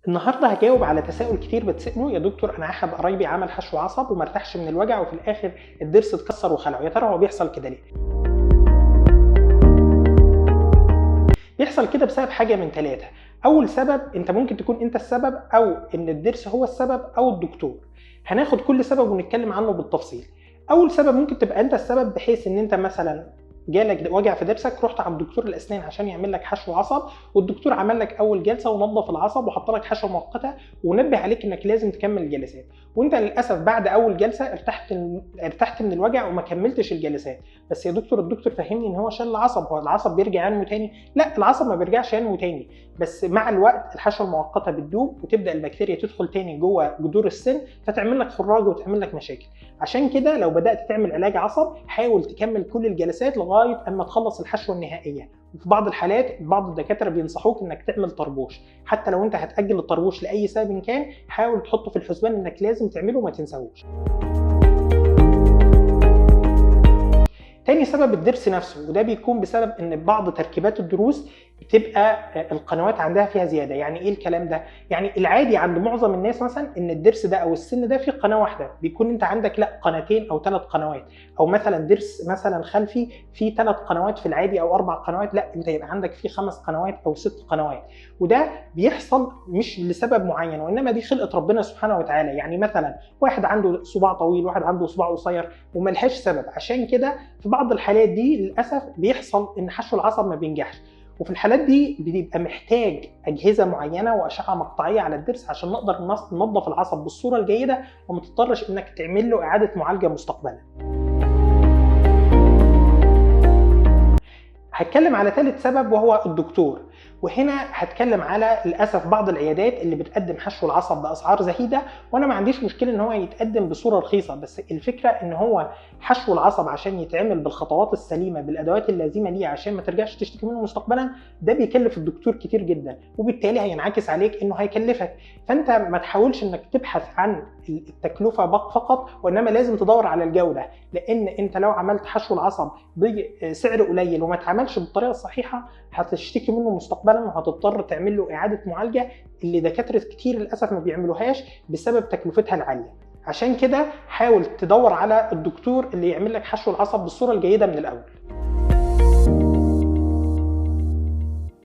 النهارده هجاوب على تساؤل كتير بتسأله: يا دكتور انا احد قرايبي عمل حشو عصب وما ارتاحش من الوجع، وفي الاخر الضرس اتكسر وخلعه، يا ترى هو بيحصل كده ليه؟ بيحصل كده بسبب حاجة من ثلاثة. اول سبب انت ممكن تكون انت السبب، او ان الضرس هو السبب، او الدكتور. هناخد كل سبب ونتكلم عنه بالتفصيل. اول سبب ممكن تبقى انت السبب، بحيث ان انت مثلا جالك وجع في ضرسك، رحت عند دكتور الاسنان عشان يعمل لك حشو عصب، والدكتور عمل لك اول جلسه ونظف العصب وحط لك حشوه مؤقتة ونبه عليك انك لازم تكمل الجلسات، وانت للاسف بعد اول جلسه ارتحت من الوجع وما كملتش الجلسات. بس يا دكتور الدكتور فهمني ان هو شال العصب، هو العصب بيرجع ينمو تاني؟ لا، العصب ما بيرجعش ينمو تاني، بس مع الوقت الحشوه المؤقتة بتدوب وتبدا البكتيريا تدخل تاني جوه جذور السن، فتعمل لك خراج وتعمل لك مشاكل. عشان كده لو بدات تعمل علاج عصب حاول تكمل كل الجلسات لغاية اما تخلص الحشوه النهائية. وفي بعض الحالات بعض الدكاترة بينصحوك انك تعمل طربوش، حتى لو انت هتاجل الطربوش لاي سبب كان حاول تحطه في الحسبان انك لازم تعمله وما تنساهوش. تاني سبب الضرس نفسه، وده بيكون بسبب ان بعض تركيبات الضروس بتبقى القنوات عندها فيها زيادة. يعني ايه الكلام ده؟ يعني العادي عند معظم الناس مثلا ان الضرس ده او السن ده فيه قناة واحدة، بيكون انت عندك لا قناتين او 3 قنوات، او مثلا ضرس مثلا خلفي فيه 3 قنوات في العادي او 4 قنوات، لا انت يبقى عندك فيه 5 قنوات او 6 قنوات. وده بيحصل مش لسبب معين، وانما دي خلقه ربنا سبحانه وتعالى. يعني مثلا واحد عنده صباع طويل، واحد عنده صباع قصير، وملهاش سبب. عشان كده في بعض الحالات دي للاسف بيحصل ان حشو العصب ما بينجحش، وفي الحالات دي بيبقى محتاج اجهزة معينة واشعه مقطعيه على الضرس عشان نقدر ننظف العصب بالصورة الجيدة وما تضطرش انك تعمل له اعاده معالجة مستقبلا. هتكلم على ثالث سبب وهو الدكتور، وهنا هتكلم على للاسف بعض العيادات اللي بتقدم حشو العصب باسعار زهيدة، وانا ما عنديش مشكلة ان هو يتقدم بصورة رخيصة، بس الفكرة ان هو حشو العصب عشان يتعمل بالخطوات السليمة بالادوات اللازمة ليه عشان ما ترجعش تشتكي منه مستقبلا، ده بيكلف الدكتور كتير جدا، وبالتالي هينعكس عليك انه هيكلفك. فانت ما تحاولش انك تبحث عن التكلفة فقط، وانما لازم تدور على الجودة، لان انت لو عملت حشو العصب بسعر قليل وما اتعملش بالطريقة الصحيحة هتشتكي منه مستقبلا، وهتضطر تعمل له اعاده معالجة اللي دكاترة كتير للاسف ما بيعملوهاش بسبب تكلفتها العالية. عشان كده حاول تدور على الدكتور اللي يعمل لك حشو العصب بالصورة الجيدة من الاول.